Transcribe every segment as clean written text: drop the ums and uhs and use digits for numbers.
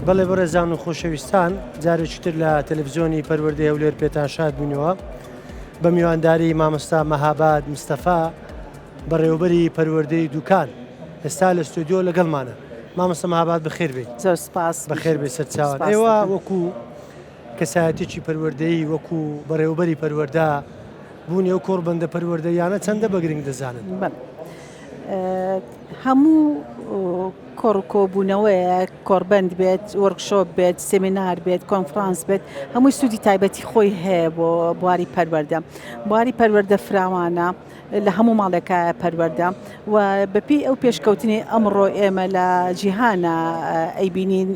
بەڵێ بەڕێزان و خۆشەویستان جارێکی تر لە تەلەفزیۆنی پەروەردەی هەولێر پێتان شاد بووینەوە بە میوانداری مامۆستا مەهاباد مستەفا بەڕێوەبەری پەروەردەی دوکان ئێستا لە ستۆدیۆ لەگەڵمانە مامۆستا مەهاباد بەخێر بێی. زۆر سپاس. بەخێر بێی سەرچاوان. ئێوە وەکو کەسایەتێکی پەروەردەیی وەکو بەڕێوەبەری پەروەردە بوونی ئەو کۆڕبەندە پەروەردەییانە چەندە بە گرنگ دەزانن؟ بەڵێ. هەموو کۆڕ و کۆبوونەوەیەک، کۆڕبەند بێت، وۆرکشۆپ بێت، سێمینار بێت، کۆنفرانس بێت، هەمووی سوودی تایبەتی خۆی هەیە بۆ بواری پەروەردە. بواری پەروەردە فراوانە، لە هەموو ماڵێکایە پەروەردە و بەپێی ئەو پێشکەوتنەی ئەمڕۆ ئێمە لە جیهانا ئەیبینین،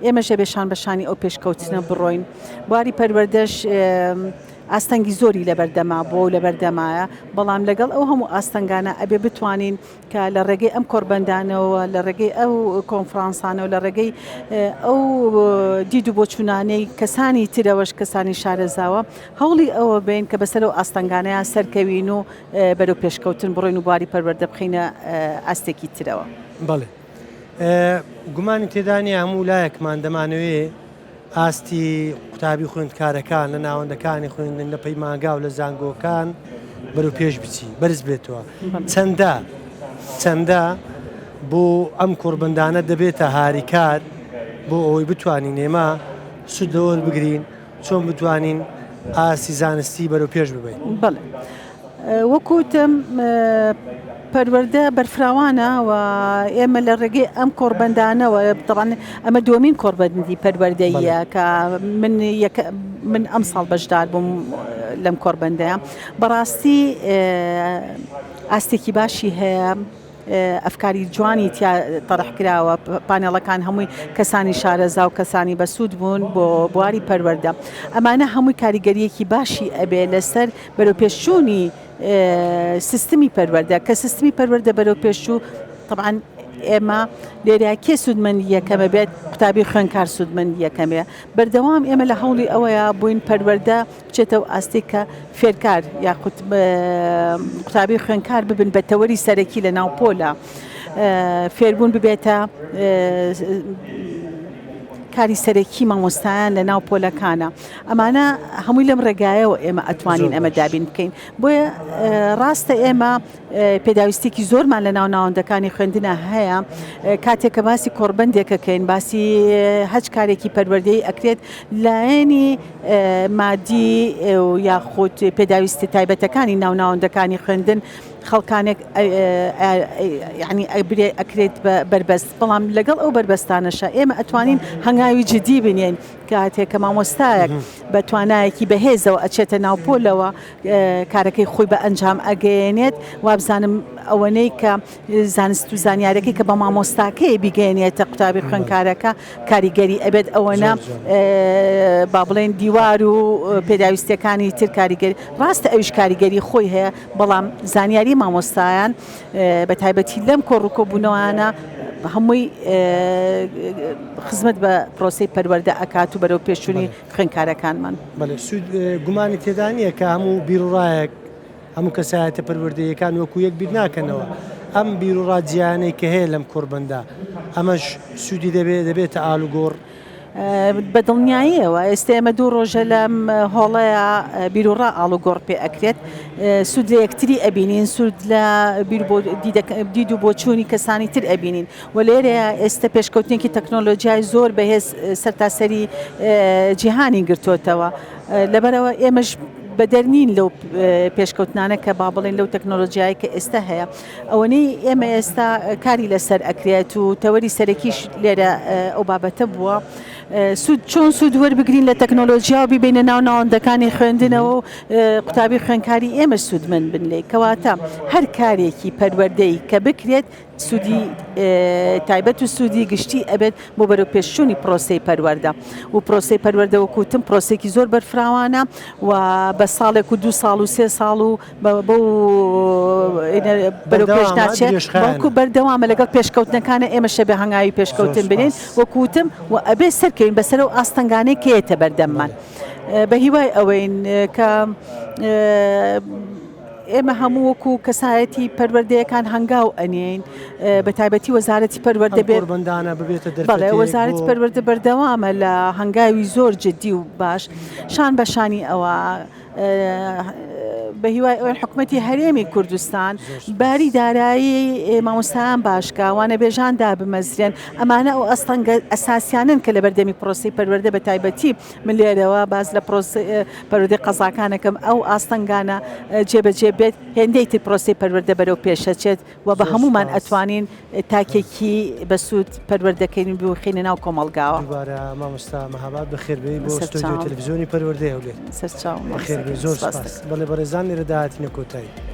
ئێمەش ئەبێ شان بە شانی ئەو پێشکەوتنە بڕۆین. بواری پەروەردەش ئاستەنگی زۆری لەبەردەما بووە و لەبەردەمایە، بەڵام لەگەڵ ئەو هەموو ئاستەنگانە ئەبێ بتوانین کە لە ڕێگەی ئەم کۆڕبەندانەوە، لە ڕێگەی ئەو کۆنفرانسانەوە، لە ڕێگەی ئەو دید و بۆچوونانەی کەسانی ترەوەش، کەسانی شارەزاوە، هەوڵی ئەوە بەین کە بەسەر ئەو ئاستەنگانەیا سەرکەوین و بەرەو پێشکەوتن بڕۆین و بواری پەروەردە بخەینە ئاستێکی ترەوە. بەڵێ. گومانی تێدا نییە هەموو لایەکمان دەمانەوێ ئاستی قوتابی خوێندکارەکان لە ناوەندەکانی خوێندن لە پەیمانگا و لە زانگۆکان بەرەو پێش بچی بەرز بێتەوە چەندە چەندە بۆ ئەم کۆڕبەندانە دەبێتە هاریکار بۆ ئەوەی بتوانین ئێمە سوود لەوە بگرین چۆن بتوانین ئاستی زانستی بەرەو پێش ببەین؟ بەڵێ وەکو وتم پەروەردە بەرفراوانە و ئێمە لە ڕێگەی ئەم کۆڕبەندانەوە تەبعەن ئەمە دووەمین کۆڕبەندی پەروەردەییە کە من یەکە من ئەمساڵ بەشدار بووم لەم کۆڕبەندەیە بەڕاستی ئاستێکی باشی هەیە. ئەفکاری جوانی تیا تەڕح کراوە، پانێڵەکان هەمووی کەسانی شارەزا و کەسانی بەسوود بوون بۆ بواری پەروەردە. ئەمانە هەمووی کاریگەرییەکی باشی ئەبێ لەسەر بەرەوپێشچوونی سیستمی پەروەردە، کە سیستمی پەروەردە بەرەوپێشچوو تەبعەن ئێمە لێرە کێ سوودمەندی یەکەمە بێت؟ قوتابی خوێندکار سوودمەندی یەکەمێ. بەردەوام ئێمە لە هەوڵی ئەوەیا بووین پەروەردە بچێتە ئەو ئاستەی کە فێرکار یاخود قوتابی خوێندکار ببن بە تەوەری سەرەکی لە ناو پۆلە فێربوون ببێتە کاری سەرەکی مامۆستایان لە ناو پۆلەکانە ئەمانە هەمووی لەم ڕێگایەوە ئێمە ئەتوانین ئەمە دابین بکەین بۆیە ڕاستە ئێمە پێداویستیەکی زۆرمان لە ناو ناوەندەکانی خوێندنا هەیە، کاتێک کە باسی کۆڕبەندێک ئەکەین، باسی هەچ کارێکی پەروەردەیی ئەکرێت، لایەنی مادی و یاخود پێداویستیە تایبەتەکانی ناو ناوەندەکانی خوێندن خەڵکانێک یانی ئەبرێ ئەکرێت بە بەربەست، بەڵام لەگەڵ ئەو بەربەستانەشا ئێمە ئەتوانین هەنگاوی جدی بنێین، کاتێک کە مامۆستایەک بە توانایەکی بەهێزەوە ئەچێتە ناو پۆلەوە کارەکەی خۆی بە ئەنجام ئەگەیەنێت، وابزانم ئەوەنەی کە زانست و زانیارەکەی کە بە مامۆستاکەی بیگەیەنێتە قوتابی خوێندکارەکە کاریگەری ئەبێت ئەوەنە با بڵێن دیوار و پێداویستیەکانی تر کاریگەری ڕاستە ئەویش کاریگەری خۆی هەیە بەڵام زانیاری مامۆستایان بە تایبەتی لەم کۆڕ و کۆبوونەوانە هەمووی خزمەت بە پرۆسەی پەروەردە ئەکات و بەرەو پێشچوونی خوێندکارەکانمان. بەڵێ سوود گومانی تێدا نییە کە هەموو بیروڕایەک، هەموو کەسایەتە پەروەردەییەکان وەکوو یەک بیر ناکەنەوە. ئەم بیروڕا جیایانەی کە هەیە لەم کۆڕبەندە، ئەمەش سوودی دەبێ، دەبێتە ئالوگۆڕ. بە دڵنیاییەوە ئێستا ئێمە دوو ڕۆژە لەم هۆڵەیا بیروڕا ئاڵوگۆڕ پێ ئەکرێت، سوود لە یەکتری ئەبینین، سوود لە دید و بۆچوونی کەسانی تر ئەبینین. و لێرەیا ئێستە پێشکەوتنێکی تەکنۆلۆجیای زۆر بەهێز سەرتاسەری جیهانی گرتۆتەوە لەبەرئەوە ئێمەش بەدەر نین لەو پێشکەوتنانە کە با بڵێن لەو تەکنۆلۆجیای کە ئێستا هەیە ئەوەنەی ئێمە ئێستا کاری لەسەر ئەکرێت و تەوەری سەرەکیش لێرە ئەو بابەتە بووە سوود چۆن سوود وەربگرین لە تەکنۆلۆجیا و بیبینە ناو ناوەندەکانی خوێندنەوە و قوتابی خوێندکاری ئێمە سوودمەند بن لێی کەواتە هەر کارێکی پەروەردەی کە بکرێت سوودی تایبەت و سوودی گشتی ئەبێت بۆ بەرەوپێشچوونی پرۆسەی پەروەردە و پرۆسەی پەروەردە وەکو وتم پرۆسەیەکی زۆر بەرفراوانە و بە ساڵێک و دوو ساڵ و سێ ساڵ و بەو بەرەو پێش ناچێت بەڵکو بەردەوامە لەگەڵ پێشکەوتنەکانە ئێمە شەبێ هەنگاوی پێشکەوتن بنێین وەکو وتم و ئەبێ سەرکەوین بەسەر ئەو ئاستەنگانەی کە یەتە بەردەممان بە هیوای ئەوەین کە. ئێمە هەموو وەکو کەسایەتی پەروەردەیەکان هەنگاو ئەنێین بە تایبەتی وەزارەتی پەروەردە بێت بەندانە ببێتە بەڵێ وەزارەتی پەروەردە بەردەوامە لە هەنگاوی زۆر جدی و باش شان بە شانی ئەوە بە هیوای ئەوەی حکومەتی هەرێمی کوردستان باری دارایی مامۆستایان باشکە وانەبێژان دابمەزرێن ئەمانە ئەو ئەستەنگە ئەساسیانن کە لە بەردەمی پرۆسی پەروەردە بە تایبەتی من لێرەوە باس لە پرۆسەی پەروەردەی قەزاکانەکەم ئەو ئاستەنگانە جێبەجێ بێت هێندەی تر پرۆسەی پەروەردە بەرەو پێشەچێت و بە هەمومان ئەتوانین تاکێکی بەسوود پەروەردەکەین و بخینە ناو کۆمەڵگاوە. دووبارە مامۆستا مەهاباد بەخێربێی بۆ ستۆدیۆی تەلەفزیۆنی پەروەردەی هەولێر. سەرچاوم بەخێربێی زۆر سوپاس. بەڵێ بەڕێزان لێرەدا هاتینە کۆتایی.